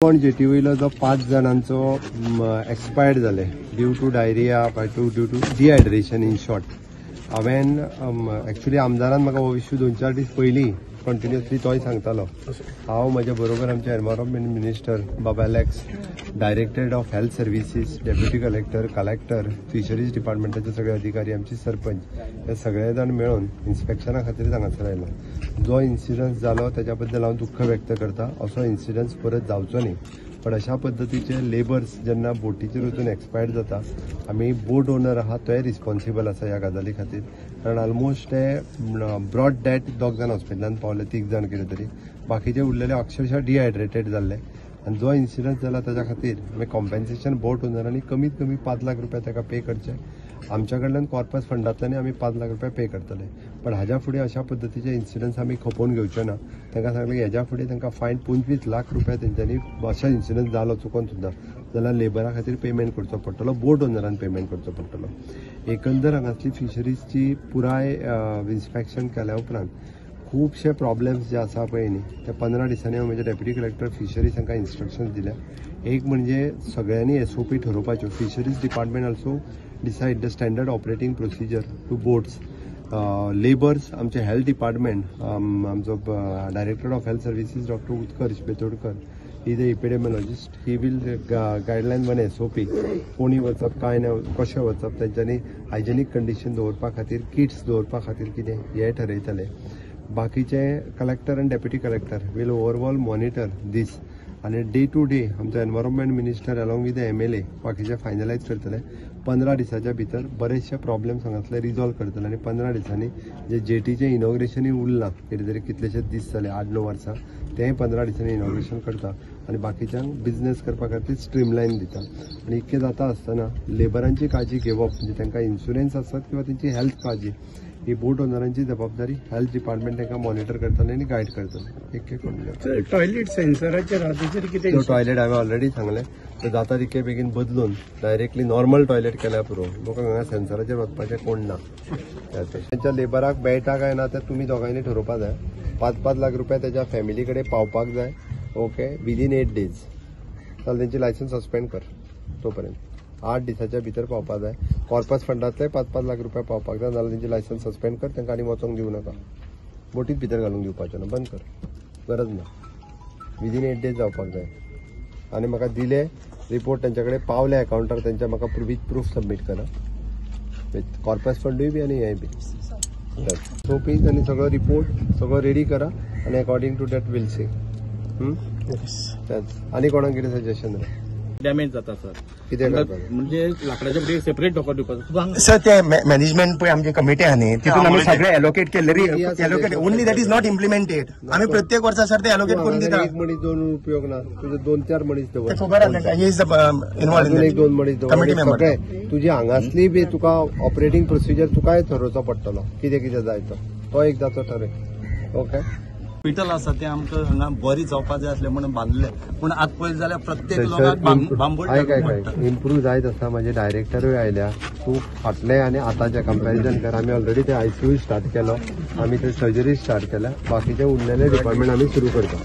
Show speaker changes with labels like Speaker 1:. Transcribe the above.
Speaker 1: पण जेटी वयलो जो 5 जाणांचो एक्सपायर्ड जाले due to diarrhoea due to dehydration in short. हांवें एक्चुअली आमदारान म्हाका हो इश्यू 2-4 दीस पयलीं कंटिन्युअसली तोय सांगतालो. हांव म्हज्या बरोबर आमचे एनवायरमेंट मिनिस्टर बाबा Alex, directorate of health services, deputy collector, collector, fisheries डिपार्टमेंटाचे सगळे अधिकारी, आमचे सरपंच हे सगळे जाण मेळून इन्स्पेक्शना खातीर हांगासर आयलो. जो इन्सिडन्स जालो ताच्या बद्दल हांव दुख्ख व्यक्त करता. असो इन्सिडन्स परत जावचो न्ही. पण अशा पद्दतीचे लेबर्स जेन्ना बोटीचेर वचून एक्सपायर्ड जाता, आमी बोट ओनर आहा तोय रिस्पॉन्सिबल आसा ह्या गजाली खातीर. कारण ऑलमोस्ट ते ब्रॉड डेड 2 जाण हॉस्पिटलान पावले, 3 जाण कितें तरी, बाकीचे उरलेले अक्षरशः डिहायड्रेटेड जाल्ले. आनी जो इन्सिडन्स जाला ताच्या खातीर आमी कॉम्पेन्सेशन बोट ओनरांनी कमीत कमी 5 लाख रुपया ताका पे करचे. आमच्या कडल्यान कॉर्पस फंडांतल्यान आमी 5 लाख रुपया पे करतले. पण हाज्या फुडें अशा पद्दतीचे इन्सिडन्स आमी खपोवन घेवचे ना. तांकां सांगलें की हेज्या फुडें तांकां फायन 25 लाख रुपया तेंच्यांनी अशा इन्सिडन्स जालो चुकोन सुद्दां जाल्यार लेबरा खातीर पेमेंट करचो पडटलो, बोट ओनरान पेमेंट करचो पडटलो. एकंदर हांगासली फिशरीजची पुराय इन्स्पेक्शन केल्या उपरांत खुबशे प्रॉब्लेम्स जे आसा पळय न्ही, ते 15 दिसांनी हांव म्हजे डेप्युटी कलेक्टर फिशरीज हांकां इन्स्ट्रक्शन्स दिल्या. एक म्हणजे सगळ्यांनी SOP ठरोवपाच्यो. Fisheries department also decide the standard operating procedure to boats, labours. आमचे हेल्थ डिपार्टमेंट, आमचो director of health services doctor Utkarsh Betodkar, he is a epidemiologist, he will guideline one SOP. कोणी वचप काय ना, कशें वचप, तेंच्यांनी हायजेनीक कंडिशन दवरपा खातीर किट्स दवरपा खातीर कितें हें ठरयतले. बाकीचे collector and deputy collector will overall monitor this. आनी डे टू डे आमचो environment minister along with the MLA बाकीचे फायनलायज करतले. 15 दिसाच्या भितर बरेचशे प्रॉब्लेम्स हांगासले रिजॉल्व करतले. आनी 15 दिसांनी जे जेटीचें इनॉग्रेशनूय उरलां कितें तरी कितलेशेच दीस जाले, 8-9 वर्सां, तेंय 15 दिसांनी इनॉग्रेशन करता. आनी बाकीच्यांक बिजनेस करपा खातीर स्ट्रीमलायन दिता. आनी इतकें जाता आसतना लेबरांची काळजी घेवप म्हणजे तांकां इन्शुरन्स आसत किंवा तेंची हेल्थ काळजी ही बोट ओनरांची जबाबदारी. हेल्थ डिपार्टमेंट तांकां मॉनिटर करतले आनी गायड करतले. एक एक
Speaker 2: टॉयलेट सेन्सराचेर आहा कितें
Speaker 1: टॉयलेट हांवें ऑलरेडी सांगलें, तर जाता तितके बेगीन बदलून डायरेक्टली नॉर्मल टॉयलेट केल्यार पुरो. लोकांक हांगा सेन्सराचेर वचपाचें कोण ना. तेंच्या लेबराक मेळटा काय ना ते तुमी दोगांयनी ठरोवपा जाय. 5-5 लाख रुपया तेच्या फॅमिली कडेन पावपाक जाय. ओके, विदीन 8 डेज जाल्यार तेंची लायसन्स सस्पेंड कर. तो पर्यंत 8 दिसाच्या भितर पावपा जाय. कॉर्पस फंडांतले 5-5 लाख रुपया पावपाक जाय, नाजाल्यार तेंची लायसन्स सस्पेंड कर. तांकां आनी वचोंक दिवं नाका, बोटीत भितर घालूंक दिवपाचें ना, बंद कर, गरज ना. विदीन 8 डेज जावपाक जाय. आनी म्हाका दिले रिपोर्ट तेंच्या कडेन पावले अकावंटार तेंच्या, म्हाका विथ प्रूफ सबमीट करा, विथ कॉर्पस फंडूय बी आनी हेंय बी सोपीज आनी सगळो रिपोर्ट सगळो रेडी करा आनी according to that we'll see. आनी कोणाक कितें सजेशन
Speaker 3: डॅमेज जाता सर,
Speaker 1: कितें
Speaker 3: म्हणजे लाकडाच्या बोटीक सेपरेट धोको दिवपाचो
Speaker 4: सर. ते मॅनेजमेंट पळय आमची कमिटी आहा न्ही, तितून आमी सगळे एलोकेट केल्ले, allocate only that is not implemented. आमी प्रत्येक वर्सा सर ते एलोकेट करून दिता.
Speaker 1: एक मनीस दोन उपयोग ना, तुजे 2-4 मनीस दवर,
Speaker 4: खबर आहा is involve,
Speaker 1: 1-2 मनीस दवर. सगळे तुजी हांगासली बी तुका ऑपरेटिंग प्रोसिजर तुकाय ठरोवचो पडटलो, कितें कितें जाय तो एकदां तो ठरय. ओके,
Speaker 3: हॉस्पिटल आसा तें आमकां हांगा बरी जावपा जाय आसलें म्हणून बांदलें, पूण आतां पळयत जाल्यार प्रत्येक लोकांक बांबोळ
Speaker 1: इम्प्रूव जायत आसा. म्हजे डायरेक्टरूय आयल्या. तूं फाटलें आनी आतांचें कंपॅरिजन कर. आमी ऑलरेडी ते ICU start केलो, आमी ते सर्जरी स्टार्ट केल्या, बाकीचे उरलेले डिपार्टमेंट आमी सुरू करता.